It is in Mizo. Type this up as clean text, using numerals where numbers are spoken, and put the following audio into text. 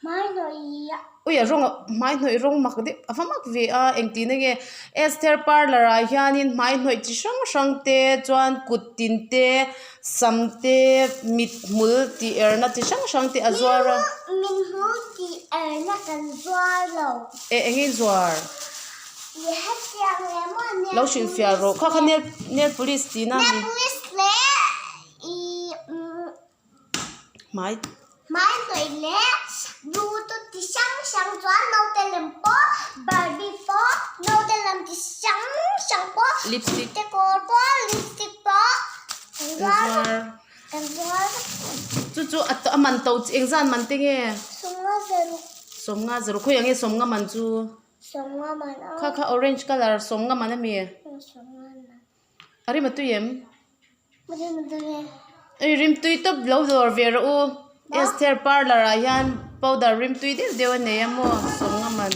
Hmaihnawih. Ui a rawng hmaihnawih rawng mak deuh a va mak ve a engtin enge Esther parlour ah hianin hmaihnawih chi hrang hrang te chuan kut tin te sam te mit hmul tih er na chi hrang hrang te a zuar a. Mit hmul tih er na kan zuar lo. E enge zuar? I hetiang leh maw Lo hrilhfiah rawh kha kha nail nail polish tihna a ni. Nail polish leh i Hmai. Hmai hnawih leh bluetooth ti hrang hrang chuan naute lem pawh barbie pawh naute lem ti hrang hrang pawh lipstick te kawl pawh lipstick pawh kan zuar kan zuar chu chu a man to engzan man te nge sawmnga zaruk sawmnga zaruk khawi ang nge sawmnga man chu sawmnga man a kha kha orange colour sawmnga man ami sawmnga man A rim a tui em? A rim a tui e. Ei rim tui tawp lo dawr ve rawh u. Esther parlour ah hian powder rim tui deuh deuh a nei a maw sawm nga man.